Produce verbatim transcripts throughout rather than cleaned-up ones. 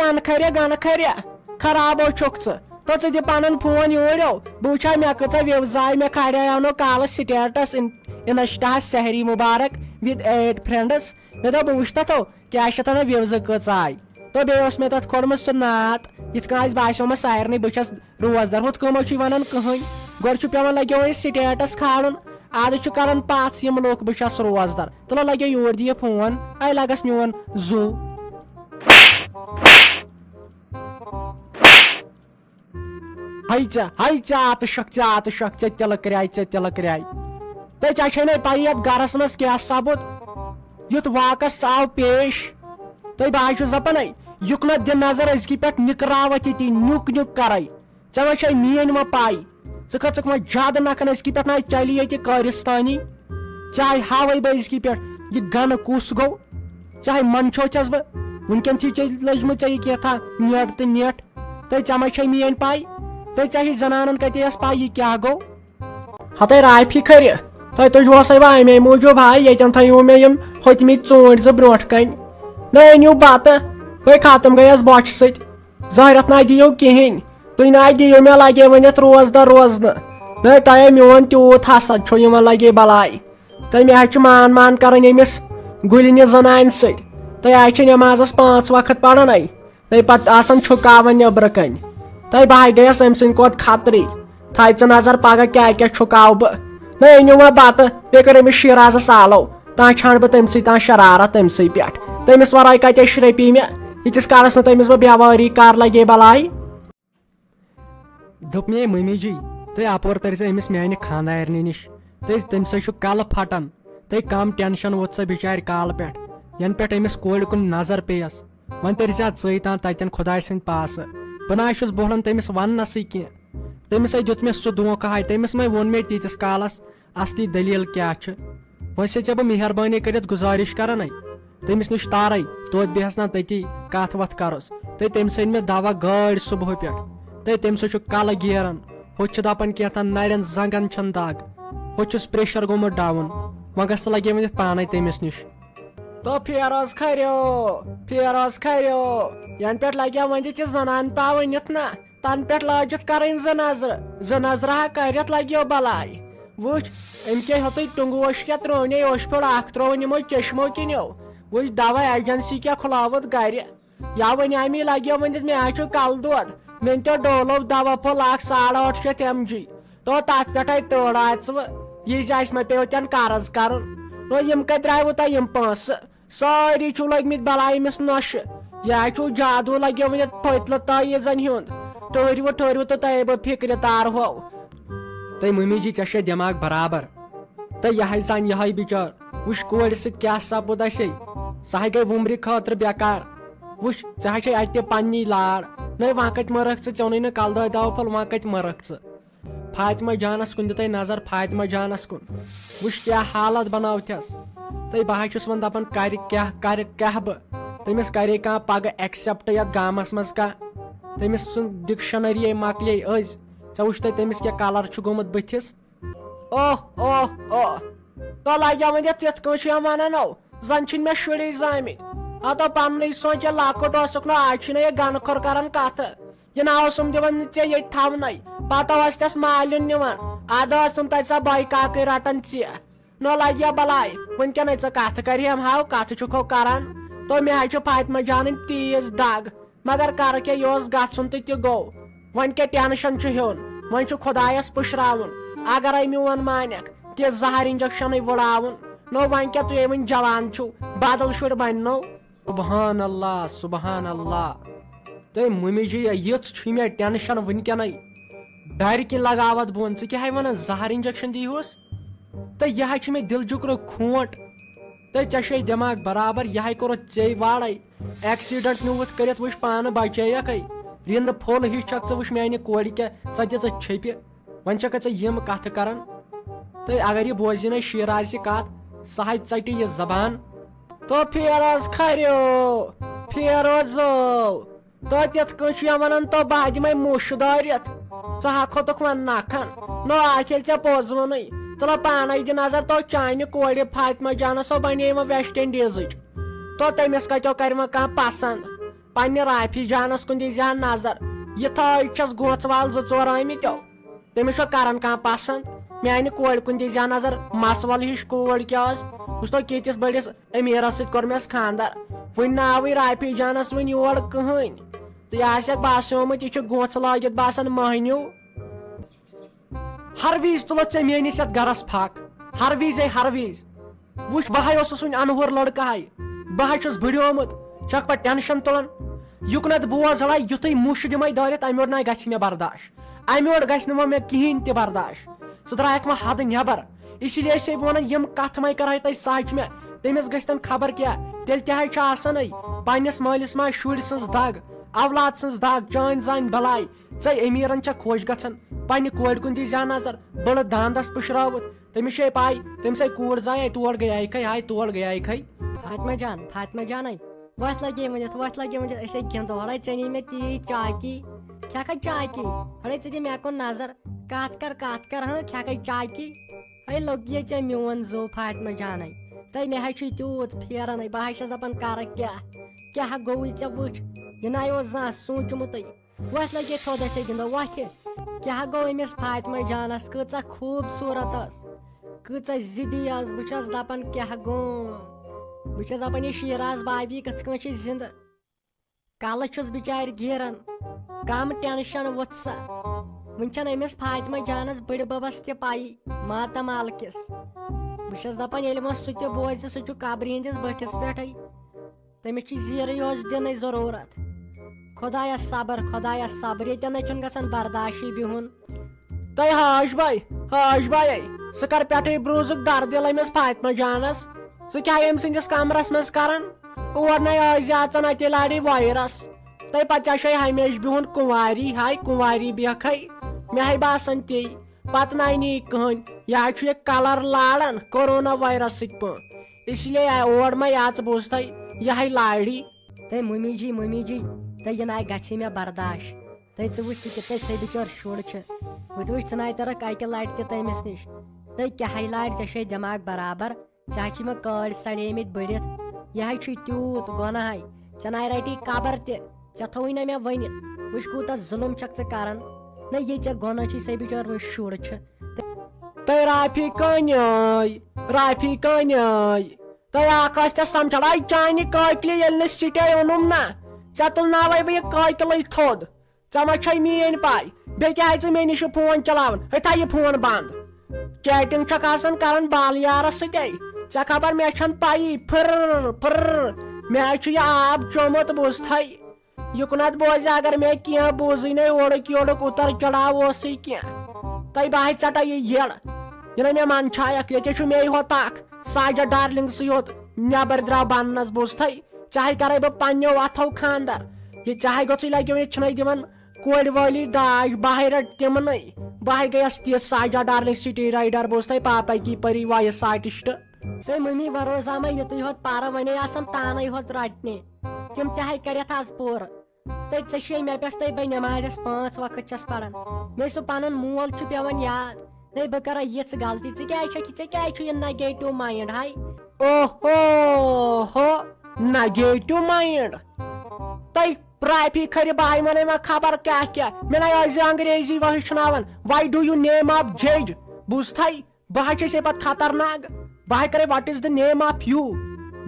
گنہٕ کھرِ، گنہٕ کھرِ، خرابو چھُکھ ژٕ۔ تو ژٕ دِ پنُن فون یوٗرۍ یو۔ بہٕ وٕچھا مےٚ کۭژاہ views آیہِ، مےٚ کھالے نو کالس status in-, انسٹاہس sehri Mubarak with eight friends۔ مےٚ دوٚپ بہٕ وٕچھِ تتھ کیٛاہ چھِ اتھ ونان views کۭژاہ آیہِ۔ تو بیٚیہِ اوس مےٚ تتھ کھولمُت سُہ نعت، یِتھ کٔنۍ آسہِ باسیومُت سارنٕے بہٕ چھَس روزدر۔ ہُتھ کٔنۍ ما چھُے ونان کٕہٕنۍ؟ گۄڈٕ چھُ پٮ۪وان لگیو وۄنۍ status کھالُن، ادٕ چھُ کران پژھ یِم لُکھ بہٕ چھَس روزدر۔ تُلو لگیو یور دِ یہِ فون، اے لگس میون زُو۔ ہاے ژےٚ، ہاے ژےٚ آتہٕ شکھ، ژےٚ آتہٕ شکھ، ژےٚ تِلہٕ کرٛاے، ژےٚ تِلہٕ کرٛاے۔ تہٕ ژےٚ چھے نَے پَیی یَتھ گرس منٛز کیٛاہ سپُد، یُتھ واقعس ژٕ آو پیش۔ تہٕ بہٕ حظ چھُس دَپان، ہے، یُکنتھ دِ نظر أزکی پٮ۪ٹھ نِکراوَتھ ییٚتی، نیُک نیُک کَرَے۔ ژےٚ ما چھے میٛٲنۍ ما پَے؟ ژٕ کھٔژٕکھ وۄنۍ زیادٕ نَکھَن أزکی پٮ۪ٹھ، نہ چلی ییٚتہِ کٲرِستٲنی۔ ژےٚ ہاوَے بہٕ أزکی پٮ۪ٹھ یہِ گَنہٕ کُس گوٚو۔ ژےٚ ہاے منٛدچھو چھَس بہٕ۔ وٕنکٮ۪ن تھی ژےٚ لٔجمٕژ ژےٚ یہِ کیٛاہ تھا نیٹ تہٕ نیٹ۔ تہٕ ژےٚ ما چھے میٛٲنۍ پَے؟ تہٕ ژےٚ ہِش زنانَن کَتہِ ٲس پَے یہِ کیٛاہ گوٚو؟ ہتَے رافی کھٔرِ، تۄہہِ تُجوسَے بہٕ اَمے موٗجوٗب ہاے، ییٚتٮ۪ن تھٲیِو مےٚ یِم ہوٚتمٕتۍ ژوٗنٛٹھۍ زٕ برٛونٛٹھ کَنہِ۔ نہ أنِو بَتہٕ، بٔے ختم گٔیَس بۄچھِ سۭتۍ۔ زہرٮ۪تھ نہ دِیِو کِہیٖنۍ۔ تُہۍ نہ دِیِو مےٚ لگے ؤنِتھ روزدر روزنہٕ۔ نہ تۄہے میون تیوٗت حسد چھو یِمن لگے بلاے۔ تہٕ مےٚ حظ چھُ مان مان کران ییٚمِس گُلنہِ زنانہِ سۭتۍ۔ تہٕ یہِ حظ چھِ نٮ۪مازس پانٛژھ وقت پران اَے۔ تہٕ پتہٕ آسان چھُکاوان نیٚبرٕ کنہِ۔ تہٕ بہٕ حظ گٔیس أمۍ سٕنٛدِ کھۄتہٕ خطرٕے۔ تھایہِ ژٕ نظر پگاہ کیٛاہ کیٛاہ چھُکاو بہٕ۔ نہ أنِو وۄنۍ بتہٕ، بیٚیہِ کٔر أمِس شیرازس آلو۔ تانۍ چھانہٕ بہٕ تٔمۍ سٕے، تانۍ شرارت تٔمۍ سٕے پٮ۪ٹھ۔ تٔمِس ورٲے کتہِ شرپی مےٚ؟ ییٖتِس کالس نہٕ تٔمِس بہٕ بٮ۪وٲری کر لگے بلاے۔ دوٚپ مے مٔمی جی، تُہۍ اپور تٔرۍ زِ أمِس میانہِ خانٛدارنہِ نِش۔ تہٕ تٔمۍ سۭتۍ چھُ کلہٕ پھٹان۔ تہٕ کم ٹینشن ووٚتھ سۄ بِچارِ کالہٕ پٮ۪ٹھ، ینہٕ پٮ۪ٹھ أمِس کورِ کُن نظر پیٚیس۔ وۄنۍ تٔرۍ زِ اتھ ژٕے تام تتٮ۪ن خۄداے سٕنٛدۍ پاسہٕ۔ بہٕ نہ حظ چھُس بوہلان تٔمِس وننسٕے کینٛہہ۔ تٔمِس ہے دیُت مےٚ سُہ دھونٛکھٕ ہاے، تٔمِس مے ووٚن مے تیٖتِس کالس اصلی دٔلیٖل کیٛاہ چھِ۔ وۄنۍ چھے ژےٚ بہٕ مہربٲنی کٔرِتھ گُزٲرِش کران ہے، تٔمِس نِش تارے، توتہِ بیٚہس نا تٔتی، کتھ وتھ کرُس۔ تہٕ تٔمۍ سٕنٛدۍ مےٚ دوا گٲڑۍ صبحہٕ پٮ۪ٹھ۔ تہٕ تٔمۍ سۭتۍ چھُ کلہٕ گیران، ہُتہِ چھُ دپان کینٛہہ تام نرٮ۪ن زنٛگن چھَن دگ، ہُتہِ چھُس پریشر گوٚمُت ڈاوُن۔ وۄنۍ گژھِ لگے ؤنِتھ پانے تٔمِس نِش۔ تو پھیرس کھریو، پھیرس کھریو، ینہٕ پٮ۪ٹھ لگیا وۄنۍ تہِ زنان پاوٕنۍ یُتھ نا۔ تنہٕ پٮ۪ٹھ لٲجِتھ کرٕنۍ زٕ نظرٕ، زٕ نظرٕ ہا کٔرِتھ لگیو بلاے۔ وٕچھ، أمۍ کیٛاہ ہیوٚتُے ٹُنٛگہٕ اوٚش کیٛاہ ترٛوونَے اوٚش پھیوٚر اکھ ترٛووُن یِمو چشمو کِنیو۔ وٕچھ، دوا ایجنسی کیٛاہ کھُلاوُتھ گرِ۔ یا وۄنۍ اَمی لگیو ؤنِتھ مےٚ ہا چھُ کلہٕ دود۔ مےٚ تہِ ڈولو دوا پھوٚل اکھ ساڑ ٲٹھ شیٚتھ ایم جی۔ تو تتھ پٮ۪ٹھے تٔڑ آژٕ وٕ۔ یہِ زِ اَسہِ مہ پیوٚو تٮ۪ن قرض کرُن۔ تو یِم کتہِ درٛایوٕ تۄہہِ یِم پونٛسہٕ؟ سٲری چھِو لٔگۍ مٕتۍ بلاے أمِس نۄشہِ۔ یا چھُو جادوٗ لگیومُت یتھ پھٔتلہٕ تٲویٖزن ہُنٛد۔ ٹھٔہرِو، ٹھٔہرِو تہٕ تۄہے بہٕ فِکرِ تارہو۔ تہٕ مٔمی جی، ژےٚ چھے دٮ۪ماغ برابر۔ تہٕ یہِ ہاے زن یِہوٚے بِچٲر۔ وٕچھ کورِ سۭتۍ کیٛاہ سپُد اسے۔ سۄ ہاے گٔے وُمرِ خٲطرٕ بیکار۔ وٕچھ، ژےٚ ہاے چھے اتہِ تہِ پننی لاڑ۔ نٔے وۄنۍ کتہِ مٔرٕکھ ژٕ؟ ژےٚ اوٚنُے نہٕ کلہٕ دٲدۍ دوا پھوٚل، وۄنۍ کتہِ مٔرٕکھ ژٕ؟ فاطمہ جانس کُن دِتَے نظر، فاطمہ جانس کُن۔ وٕچھ کیٛاہ حالت بنٲوتھس۔ تہٕ بہٕ حظ چھُس وۄنۍ دپان، کرِ کیٛاہ، کرِ کیٛاہ بہٕ؟ تٔمِس کرے کانٛہہ پگہہ accept یتھ گامس منٛز کانٛہہ؟ تٔمِس سُنٛد dictionary یے مۄکلے أزۍ۔ ژےٚ وٕچھتَے تٔمِس کیٛاہ colour چھُ گوٚمُت بٕتھِس؟ اوہ، اوہ، اوہ۔ تو لگیا وۄنۍ یتھ تِتھ کٲنٛٹھۍ یِم ونان او، زن چھِنہٕ مےٚ شُرے زامٕتۍ۔ ہتو پننُے سونٛچ، ییٚلہِ لۄکُٹ اوسُکھ نہ، آز چھِنہٕ یہِ گنہٕ کھۄر کران کتھٕ۔ یہِ نہ اوسُم دِوان ژےٚ ییٚتہِ تھاونَے۔ پتہٕ اوس تَس مالیُن نِوان۔ اَدٕ ٲسٕم تَتہِ سۄ بَے کاکٕے رَٹان ژےٚ۔ نہ لَگہِ یا بَلاے۔ وٕنکٮ۪نَے ژٕ کَتھٕ کَرِ ہَم ہاو، کَتھٕ چھُکھ ہو کَران۔ تو مےٚ حظ چھُ فاطمہ جانٕنۍ تیٖژ دَگ۔ مگر کَرٕ کیٛاہ، یہِ اوس گژھُن تہٕ تہِ گوٚو۔ وۄنۍ کیٛاہ ٹٮ۪نشَن چھُ ہیوٚن؟ وۄنۍ چھُ خۄدایَس پُشراوُن۔ اگرَے میون مانٮ۪کھ، تہِ زَہر اِنجَکشَنٕے وُڑاوُن۔ نہ وۄنۍ کیٛاہ، تُہۍ وۄنۍ جوان چھِو، بدل شُرۍ بَننو۔ سبحان اللہ، سبحان اللہ۔ تہٕ مُمِجی، یِژھ چھُ مےٚ ٹینشن وٕنکیٚنَے۔ ڈرِ کِنۍ لگاوتھ بۄن، ژٕ کیٛاہ ہے وَنان، زہر انجیکشن دیٖہوس؟ تہٕ یہِ ہا چھُ مےٚ دِل جُکرُک کھونٹ۔ تہٕ ژےٚ چھُے دٮ۪ماغ برابر، یہِ ہاے کوٚرُتھ ژےٚ وارے۔ ایکسیڈنٹ نیوٗتھ کٔرِتھ وٕچھ پانہٕ بچییکھے۔ رِنٛدٕ پھوٚل ہِش چھکھ ژٕ، وٕچھ میانہِ کورِ کیٛاہ سۄ دِژٕتھ چھیٚپہِ۔ وۄنۍ چھکھا ژٕ یِم کتھٕ کران؟ تہٕ اگر یہِ بوزِ نَے شیٖر آسہِ کتھ، سۄ ہاے ژٹہِ یہِ زبان۔ تو پھیروز کھریو، پھیروزو۔ تو تِتھ کٔنۍ چھُ یِوان ونان، تو بہٕ دِمے مُش دٲرِتھ۔ ژٕ ہا کھوٚتُکھ وۄنۍ نکھن۔ نو آکھ ییٚلہِ ژےٚ پوٚز ووٚنُے، تہٕ لو پانے دِ نظر، تو چانہِ کورِ فاطمہ جانس سۄ بنے وۄنۍ ویسٹ انڈیزٕچ۔ تو تٔمِس کتیو کرِ وۄنۍ کانٛہہ پسند؟ پننہِ رافی جانس کُن دیٖزِ ہا نظر۔ یہِ تھٲے چھس گوژھ وال زٕ ژور آمٕتۍ۔ تٔمِس چھُ کران کانٛہہ پسند۔ میانہِ کورِ کُن دیٖزِ ہا نظر، مسوَل ہِش کوٗر کیٛاہ ٲس۔ وٕچھ تو کۭتِس بٔڑِس امیٖرس سۭتۍ کوٚر مےٚ خانٛدر۔ وٕنہِ نہٕ آوٕے رافی جانس وٕنہِ یور کٕہٕنۍ۔ تہٕ یہِ آسٮ۪کھ باسیومُت، یہِ چھُ گوژھ لٲگِتھ باسان مٔہنیوٗ۔ ہر وِزِ تُلتھ ژےٚ میٲنِس یتھ گرس پھکھ۔ ہر وِزے، ہر وِزِ۔ وٕچھ، بہٕ ہاے اوسُس وٕنہِ انہور لڑکہٕ ہاے۔ بہٕ ہاے چھُس بٕڑیومُت۔ چھکھ پتہٕ ٹینشن تُلان۔ یُکنتھ بوز ہڑا، یُتھُے مُش دِمے دٲرِتھ، امہِ یورٕ ناے گژھِ مےٚ برداش۔ امہِ یورٕ گژھِ نہٕ وۄنۍ مےٚ کِہیٖنۍ تہِ برداش۔ ژٕ درٛایکھ وۄنۍ حدٕ نٮ۪بر۔ اسی لیے چھسے بہٕ ونان، یِم کتھٕ مے کرہے تۄہہِ سچ مےٚ، تٔمِس گژھِ تن خبر کیٛاہ۔ تیٚلہِ تہِ ہاے چھِ آسان ہے پننِس مٲلِس ماجہِ شُرۍ سٕنٛز دگ، اولاد سٕنٛز دگ، چٲنۍ زانۍ بلاے۔ ژے امیٖرن چھا خۄش گژھان پننہِ کورِ کُن دی زیادٕ نظر، بٔڑٕ داندس پُشراوُتھ؟ تٔمِس چھے پاے، تٔمۍ سٕے کوٗر زایے تور گٔیے کھے، ہاے تور گٔیے کھے۔ فاطمہ جان، فاطمہ جانے، وۄتھ لگے ؤنِتھ، وۄتھ لگے ؤنِتھ، أسے گِنٛدو۔ ہڑے ژےٚ نی مےٚ تیٖتۍ چاکی، کھٮ۪کھے چاکی۔ ہڑے ژٕ دِ مےٚ کُن نظر، کتھ کر، کتھ کر، ہاں، کھٮ۪کھے چاکی۔ ہے لوٚگ یے ژےٚ میون زو فاطمہ جانے۔ تہٕ مےٚ حظ چھُے تیوٗت پھیران، بہٕ حظ چھَس دپان کرٕ کیٛاہ، کیٛاہ گوٚوُے ژےٚ وٕچھ، یہِ نہ اوس زانٛہہ سوٗنٛچمُتٕے۔ وۄتھ لگے تھوٚد، أسے گِنٛدو وۄتھِ۔ کیٛاہ گوٚو أمِس فاطمہ جانس، کۭژاہ خوٗبصوٗرت ٲس، کۭژاہ ضِدی ٲس۔ بہٕ چھَس دَپان کیٛاہ گوٚو؟ بہٕ چھَس دَپان یہِ شیراز بابی کِتھ کٔنۍ چھِ زِندٕ۔ کَلہٕ چھُس بِچارِ گیران، کَم ٹینشن ووٚتھ سا۔ وٕنہِ چھَنہٕ أمِس فاطمہ جانس بٕڈِ بَبس تہِ پَیی ماتامال کِس۔ بہٕ چھَس دَپان ییٚلہِ وۄنۍ سُہ تہِ بوزِ، سُہ چھُ قبرِ ہِنٛدِس بٔٹھِس پٮ۪ٹھٕے۔ تٔمِس چھِ زیٖرٕے یوت دِنٕچ ضروٗرت۔ خۄدایا صبر، خۄدایا صبر، ییٚتٮ۪ن نَے چھُنہٕ گژھان برداشٕے بِہُن۔ تَے ہاش باے، ہاش باے، ژٕ کر پٮ۪ٹھٕے برٛوٗزُکھ دردِل أمِس فاطمہ جانس؟ ژٕ کیٛاہ أمۍ سٕنٛدِس کمرس منٛز کران؟ اور نَے ٲسۍ زِ اژان، اَتے لارِ وایرس۔ تَے پتہٕ ژےٚ چھے ہمیشہِ بِہُن کُنواری، ہاے کُنواری بیکھے۔ مےٚ ہے باسان تی۔ پتہٕ ناے نی کٕہٕنۍ۔ یا چھُ یہِ کلر لاران کورونا وایرس سۭتۍ پٲٹھۍ۔ اس لیے آے اور ما یاژ بوزتھے یہے لارِ۔ تہٕ ممی جی، ممی جی، تہٕ یہِ ناے گژھِ مےٚ برداش۔ تہٕ ژٕ وٕچھ ژٕ کہِ تٔمۍ سٕے بِچور شُر چھُ۔ وٕچھ، وٕچھ، ژٕ ناے ترکھ اکہِ لٹہِ تہِ تٔمِس نِش۔ تہٕ کیٛاہ ہے لارِ، ژےٚ چھے دٮ۪ماگ برابر؟ ژےٚ حظ چھِ یِمن کٲلۍ سڑیمٕتۍ بٔڑِتھ۔ یہِ حظ چھُے تیوٗت گۄناہے۔ ژےٚ ناے رٹی قبر تہِ۔ ژےٚ تھووُے نہ مےٚ ؤنِتھ۔ وٕچھ کوٗتاہ ظُلُم چھکھ ژٕ کران۔ نہ یہِ ژےٚ گۄناہ چھُے سُے بِچور وۄنۍ شُر چھُ۔ تہٕ رافی کانہِ آے، رافی کانہِ آے۔ تہٕ اکھ ٲس ژےٚ سمجھان، آے چانہِ کٲکلہِ ییٚلہِ نہٕ سِٹے اوٚنُم نہ، ژےٚ تُلناوے بہٕ یہِ کٲکلٕے تھوٚد۔ ژےٚ ما چھے میٲنۍ پاے؟ بیٚیہِ کیٛازِ ژٕ مےٚ نِش یہِ فون چلاوان؟ ہے تھاو یہِ فون بنٛد۔ چیٹنگ چھکھ آسان کران بال یارس سۭتۍ۔ ژےٚ خبر مےٚ چھَنہٕ پَیی۔ پھر، پھر۔ مےٚ چھُ یہِ آب چومُت بوٗزتھٕے۔ یُکنتھ بوزِ اگر مےٚ کینٛہہ بوٗزٕے نَے، اورُک یورُک اُتر چڑاو اوسُے کینٛہہ۔ تَے بہٕ ہے ژَٹے یہِ یٔڑ۔ یہِ نَے مےٚ منٛدچھایَکھ، ییٚتہِ چھُ مے ہوت اکھ ساجد ڈارلنگ سٕے یوت نٮ۪بر درٛاو بننس بوٗزتھٕے۔ چاہے کرے بہٕ پننیو اتھو خاندر، یہِ چاہے گوٚژھٕے لگیو یہِ چھِنَے دِوان کورِ وٲلی داج، بہٕ ہے رٹہٕ تِمنٕے۔ بہٕ ہے گٔیَس تِژھ ساجا ڈارلنگ سٹی رائڈر، بہٕ اوسُس تۄہہِ پاپا کی پری وایس آرٹسٹ۔ تہٕ ممی وروزا ما یُتُے ہوت پارٕ ونے آسان تانے ہوت رٹنہِ۔ تِم تہِ ہے کٔرِتھ آز پوٗرٕ۔ تہٕ ژےٚ چھے مےٚ پٮ۪ٹھ تہٕ بہٕ نٮ۪مازٮ۪س پانٛژھ وقت چھَس پران۔ مےٚ سُہ پنُن مول چھُ پٮ۪وان یاد۔ ہے، بہٕ کرا یِژھ غلطی؟ ژےٚ کیٛازِ چھکھ، ژےٚ کیٛازِ چھُ یہِ نگیٹو مایِنڈ ہاے؟ اوہو ہو، نگیٹو مایِنڈ۔ تۄہہِ رافی کھرِ بایہِ ونے ما خبر کیٛاہ کیٛاہ۔ مےٚ نَے ٲسۍ زِ انگریزی وۄنۍ ہیٚچھناوان۔ Why do you name of judge؟ بوٗزتھے؟ بہٕ ہا چھَسے پتہٕ خطرناک۔ بہٕ ہا کرے what is the name of you؟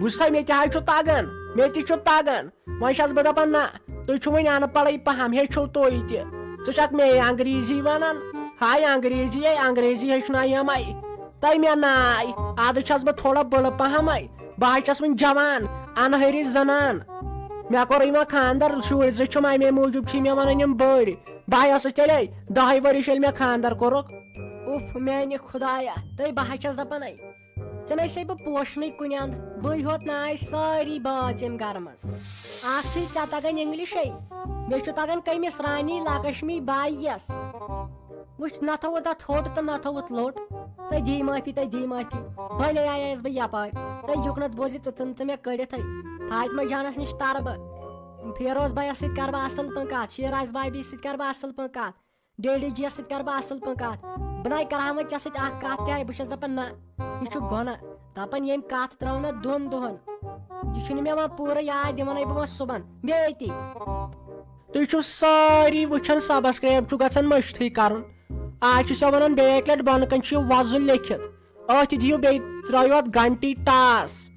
بوٗزتھے؟ مےٚ تہِ ہا چھُ تگان، مےٚ تہِ چھُ تگان۔ وۄنۍ چھَس بہٕ دَپان، نہ، تُہۍ چھِو وۄنۍ اَن پَڑٕے پَہَم، ہیٚچھِو تُہۍ تہِ۔ ژٕ چھَکھ مے انگریزی وَنان؟ ہاے انگریزی، ہے انگریزی ہیٚچھنایے مَے۔ تۄہہِ مےٚ ناے، اَدٕ چھَس بہٕ تھوڑا بٔڑٕ پَہَمَے۔ بہٕ ہا چھَس وٕنہِ جوان، اَنہٲرِچ زَنان۔ مےٚ کوٚرُے وۄنۍ خانٛدر، شُرۍ زٕ چھِم، اَمے موٗجوٗب چھی مےٚ وَنان یِم بٔڑۍ۔ بہٕ ہا ٲسٕس تیٚلے دَہَے ؤرِش، ییٚلہِ مےٚ خانٛدر کوٚرُکھ۔ اُف میانہِ خۄدایا، تہٕ بہٕ ہا چھَس دَپان، ہے، ژےٚ نَے سے بہٕ پوشنٕے کُنہِ اَنٛد، بٕے ہوت نہ آے سٲری بٲژ ییٚمہِ گرٕ منٛز۔ اکھ چھُے ژےٚ تَگان انگلشے، مےٚ چھُ تَگان کٔمِس رانی لکشمی بائی یَس۔ وٕچھ، نہ تھوٚوُتھ اَتھ ہوٚٹ تہٕ نہ تھوٚوُتھ لوٚٹ۔ تہٕ دی معٲفی، تہٕ دی معٲفی۔ بھلے آیس بہٕ یپٲرۍ۔ تہٕ یُکنتھ بوزِ ژٕ ژھٕن ژٕ مےٚ کٔڑِتھٕے۔ فاطمہ جانس نِش ترٕ بہٕ۔ فیروز بھایس سۭتۍ کرٕ بہٕ اصل پٲٹھۍ کتھ، شیراز بھابی سۭتۍ کرٕ بہٕ اصل پٲٹھۍ کتھ۔ ڈیڈی جیَس سۭتۍ کرٕ بہٕ اصل پٲٹھۍ کتھ۔ بہٕ نَے کرٕ ہا وۄنۍ ژےٚ سۭتۍ اکھ کتھ تہِ ہاے، بہٕ چھَس دپان نہ، یہِ چھُ گۄناہ۔ دپان ییٚمۍ کتھ ترٲو نہ دۄن دۄہن، یہِ چھُنہٕ مےٚ وۄنۍ پوٗرٕ یاد، یہِ وَنَے بہٕ وۄنۍ صُبحن بیٚیہِ أتی۔ تُہۍ چھِو سٲری وٕچھان، سبسکرایب چھُ گژھان مٔشتھٕے کرُن۔ آز چھِ سۄ وَنان بیٚیہِ اَکہِ لَٹہِ، بۄنہٕ کَنہِ چھُ یہِ وۄزُل لیکھِتھ۔ أتھۍ دِیِو بیٚیہِ، ترٛٲیِو اَتھ گھنٹی ٹاس۔